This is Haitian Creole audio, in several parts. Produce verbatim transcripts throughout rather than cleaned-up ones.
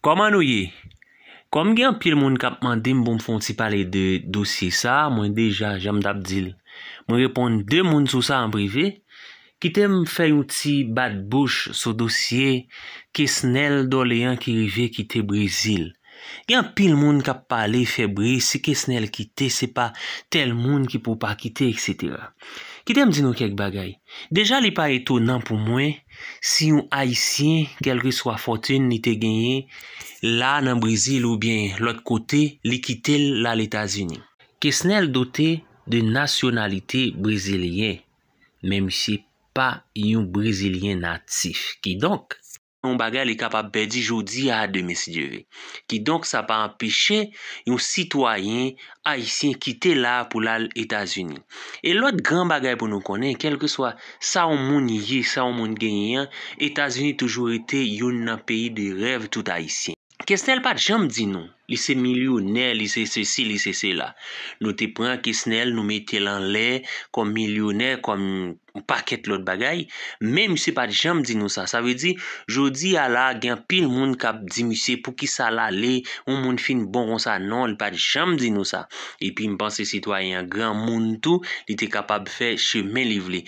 Kòman nou ye? Kòm gen anpil moun k ap mande m pou m fè yon ti pale de dosye sa a, mwen deja, jan m t ap di l, mwen reponn de moun sou sa an prive. Kite m fè yon ti bat bouch sou dosye Kesnel Dorlean ki rive kite Brezil. Gen anpil moun k ap pale, fè bri, si Kesnel kite, se pa tèl moun ki pou pa kite, etsetera. Kite m di nou kèk bagay. Deja, li pa etonan pou mwen si yon Ayisyen, kèlkeswa fòtin li te genyen la nan Brezil oubyen lòt kote, li kite l, l al Etazini. Kesnel dote de nasyonalite brezilyen, men misye pa yon brezilyen natif. Kidonk, yon bagay li kapab pèdi jodi a, demen, si Dye ve. Kidonk, sa pa anpeche yon sitwayen ayisyen kite la pou l al Etazini. E lòt gran bagay pou nou konnen, kèlkeswa sa yon moun ye, sa yon moun genyen an, Etazini toujou rete youn nan peyi de rèv tout Ayisyen. Kesnel pa t janm di nou, li se milyonè, li se sesi, li se sela. Nou te pran Kesnel, nou mete l anlè kòm milyonè, kòm yon pakèt lòt bagay, men misye pa t janm di nou sa. Sa vle di, jodi a la, gen anpil moun k ap di misye, poukisa l ale, yon moun fin bon konsa? Non, li pa t janm di nou sa. Epi m panse sitwayen an granmoun tou, li te kapab fè chemen li vle.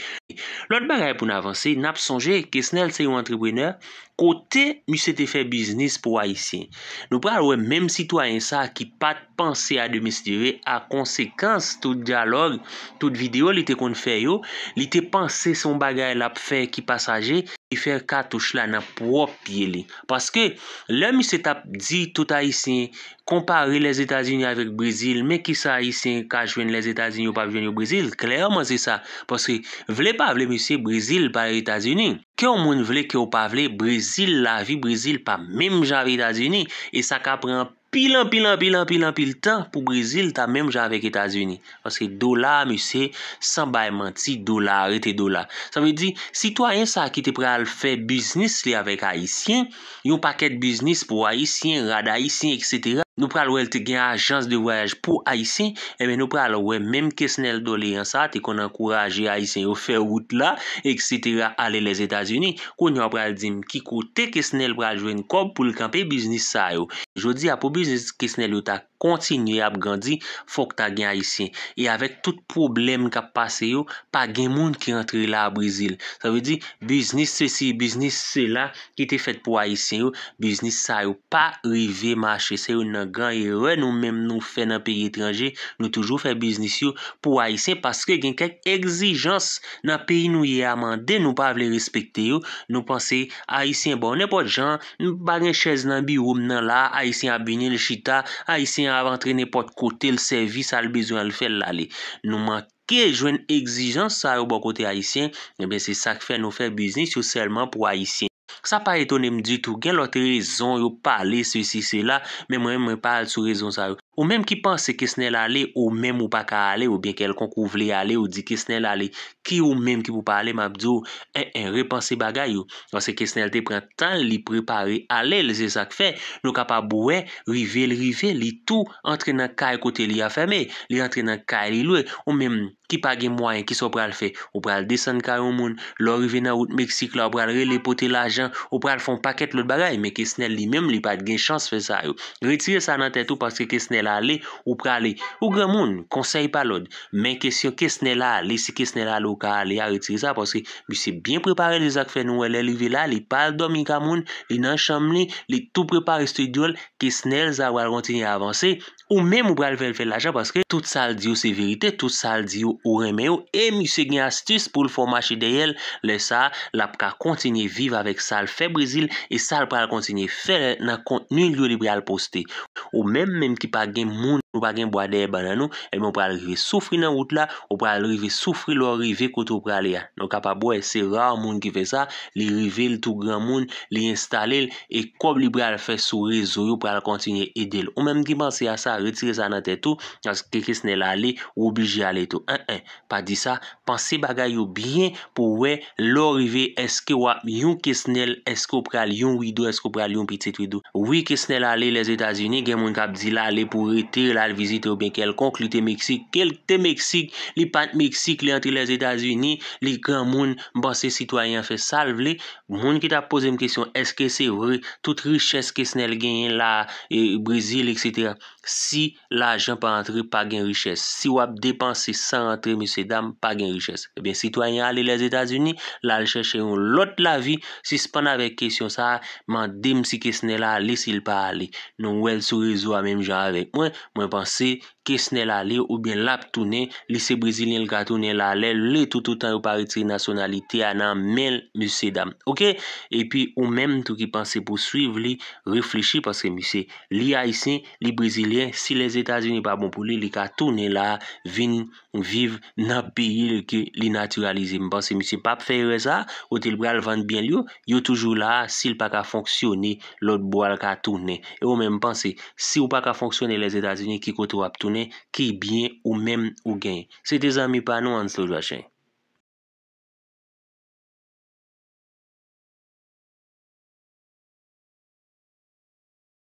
Lòt bagay pou n avanse, n ap sonje, Kesnel se yon antreprenè, kote misye te fè biznis pou Ayisyen. Nou pral wè menm sitwayen sa ki pa t panse a demen, si Dye ve, a konsekans tout dyalòg, tout videyo li te konn fè yo, li te panse se yon bagay l ap fè ki pasaje, li fè katouch la nan pwòp pye li. Paske, lè misye t ap di tout Ayisyen, konpare Lèzetazini avèk Brezil, men kisa Ayisyen ka jwenn Lèzetazini yo p ap jwenn yo Brezil, klèman se sa. Paske, vle pa vle, mesye, Brezil pa Etazini. Ke yon moun vle, ke w pa vle, Brezil, lavi Brezil pa menm jan avèk Etazini. E sa ka pran anpil, anpil, anpil, anpil, anpil tan pou Brezil ta menm jan avèk Etazini. Paske dola a, mesye, san bay manti, dola a rete dola. Sa vle di, sitwayen sa a ki te pral fè biznis li avèk Ayisyen, yon pakèt biznis pou Ayisyen, rad Ayisyen, etsetera. Nou pral wè l te gen ajans de vwayaj pou Ayisyen, ebyen nou pral wè menm Kesnel Dorlean sa a te konn ankouraje Ayisyen yo fè wout la, etsetera, ale Lèzetazini. Kounye a w pral di m ki kote Kesnel pral jwenn kòb pou l kanpe biznis sa yo. Jodi a, pou biznis Kesnel yo ta kontinye ap grandi, fòk ta gen Ayisyen. E avèk tout pwoblèm k ap pase yo, pa gen moun ki rantre la a Brezil. Sa vle di, biznis sesi, biznis sela ki te fèt pou Ayisyen yo, biznis sa yo pa rive mache. Se youn nan gran erè nou menm nou fè nan peyi etranje. Nou toujou fè biznis yo pou Ayisyen paske gen kèk egzijans nan peyi nou ye a mande, nou pa vle respekte yo. Nou panse Ayisyen bon nenpòt jan, m pa gen chèz nan biwo m nan la, Ayisyen ap vini, l chita, Ayisyen ap antre nenpòt kote, l sèvi sa l bezwen an, l fè l ale. Nou manke jwenn egzijans sa yo bò kote Ayisyen, ebyen se sa k fè nou fè biznis yo sèlman pou Ayisyen. Sa pa etone m ditou, gen lòt rezon yo pale sesi sela, men mwen menm mwen pa al sou rezon sa yo. Ou menm ki panse Kesnel ale, ou menm ou pa ka ale, oubyen kèlkonk ou vle ale, ou di Kesnel ale, ki ou menm ki pou pa ale, m ap di w, en, en, repanse bagay yo. Paske Kesnel te pran tan l, li prepare ale l, se sa k fè nou kapab wè, rive l rive, li tou antre nan kay kote li afème, li antre nan kay li lwe. Ou menm ki pa gen mwayen, kisa w pral fè? Ou pral desann kay yon moun, lè w rive nan wout Meksik la, ou pral rele pote lajan, ou pral fè yon pakèt lòt bagay, men Kesnel li menm, li pa t gen chans fè sa yo. Retire sa nan tèt ou, paske Kesnel ale, ou prale. Ou granmoun, konsèy pa lòd. Men kesyon Kesnel ale, si Kesnel ale, ou ka ale a, retire sa, paske misye byen prepare l, se sa k fè nou wè lè l rive la, li pa al dòmi ka moun, li nan chanm li, li tou prepare estidyo l, Kesnel sa pral kontinye avanse. Ou menm ou pral fè l fè lajan paske tout sa l di yo se verite, tout sa l di yo ou renmen yo, e misye gen astis pou l fè w mache dèyè l. Lè sa a, l ap ka kontinye viv avèk sa l fè Brezil e sa l pral kontinye fè nan kontni l yo li pral poste. Ou menm menm ki pa gen moun, ou pa gen bwa dèyè bannann ou, ebyen ou pral rive soufri nan wout la, ou pral rive soufri lè w rive kote w prale a. Nou kapab wè, se ra moun ki fè sa, li rive, l tou granmoun, li enstale l, e kòb li pral fè sou rezo yo pral kontinye ede l. Ou menm ki panse a sa, retire sa nan tèt ou, paske Kesnel ale, ou oblije ale tou. En, en, pa di sa, panse bagay yo byen pou w wè lè w rive, èske w ap yon Kesnel, èske w pral yon Wido, èske w pral yon pitit Wido. Wi, Kesnel ale Lèzetazini, gen moun k ap di l ale pou rete, l al vizite oubyen kèlkonk, li te Meksik, ke l te Meksik, li pa t Meksik, li antre Lèzetazini. Etazini, li granmoun, m panse sitwayen an fè sa l vle. Moun ki t ap poze m kesyon, èske se vre, tout richès Kesnel genyen la, e, Brezil, etsetera. Si lajan pa antre, pa gen richès. Si w ap depanse san rantre, mesye dam, pa gen richès. Ebyen, sitwayen an ale Lèzetazini, l al chèche yon lòt lavi, sispann avèk kesyon sa a, mande m si Kesnel ale, si l pa ale. Nou wè l sou rezo a menm jan avèk mwen, mwen panse Kesnel ale oubyen l ap tounen, li se Brezilyen, l ka tounen la lè l vle, toutotan yo pa retire nasyonalite a nan men l, mesye dam. Oke? Epi ou menm tou ki panse pou swiv li, reflechi, paske misye, li Ayisyen, li Brezilyen, si Lèzetazini pa bon pou li, li ka tounen la, vin viv nan peyi l ke li natiralize. M panse misye p ap fè erè sa, kote l pral vann byen l yo, yo toujou la, si l pa ka fonksyone, lòt bò a l ka tounen. E ou menm panse, si w pa ka fonksyone Lèzetazini, ki kote w ap tounen, ki byen ou menm ou genyen? Se te zanmi pa nou, Anslo Joachim.